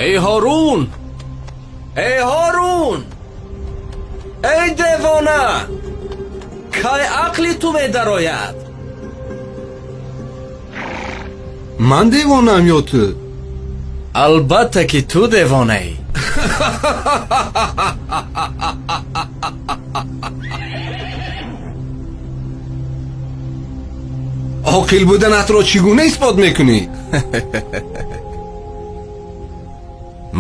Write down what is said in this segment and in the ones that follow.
Эй Ҳорун! Эй Ҳорун! Эй девона! Кай ақли ту медарояд? Ман девонаам ё ту? Албатта ки ту девонаӣ. Оқил буданатро чӣ гуна исбот мекунӣ?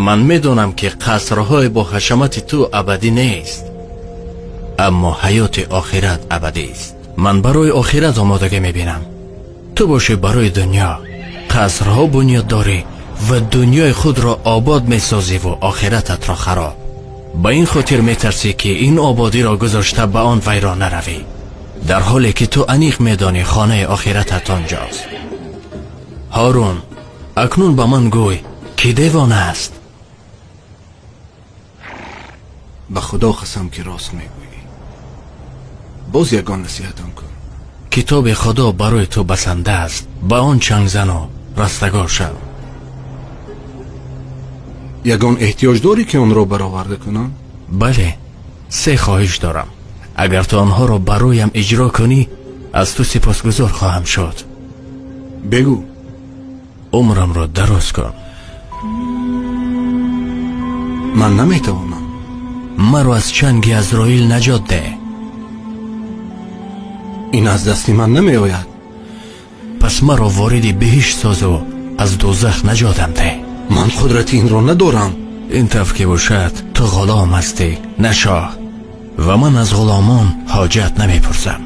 Ман медонам ки қасрҳои бо ҳашамати ту абадӣ нест, аммо ҳаёти охират абадист. Ман барои охират омодагӣ мебинам, ту бошӣ барои дунё. Қасрҳо бунёд дорӣ ва дунёи худро обод месозиву охирататро хароб. Ба ин хотир метарсӣ ки ин ободиро гузошта ба он вайрон наравӣ, дар ҳоле ки ту аниқ медонӣ хонаи охиратат онҷост. Ҳорун, акнун ба ман гӯй, ки девона аст? Ба Худо қасам ки рост мегӯӣ. Боз ягон насиҳатам кун. Китоби Худо барои ту басанда аст, ба он чанг зану растагор шав. Ягон эҳтиёҷ дорӣ ки онро бароварда кунам? Бале, се хоҳиш дорам. Агар ту онҳоро бароям иҷро кунӣ, аз ту сипосгузор хоҳам шуд. Бигӯ. Умрамро дароз кун. Ман наметавонам. Маро аз чанги Азроил наҷот деҳ. Ин аз дасти ман намеояд. Пас маро вориди биҳишт созу аз дӯзах наҷотам деҳ. Ман қудрати инро надорам. Ин тавр ки бошад, ту ғулом ҳастӣ, на шоҳ, ва ман аз ғуломон ҳоҷат намепурсам.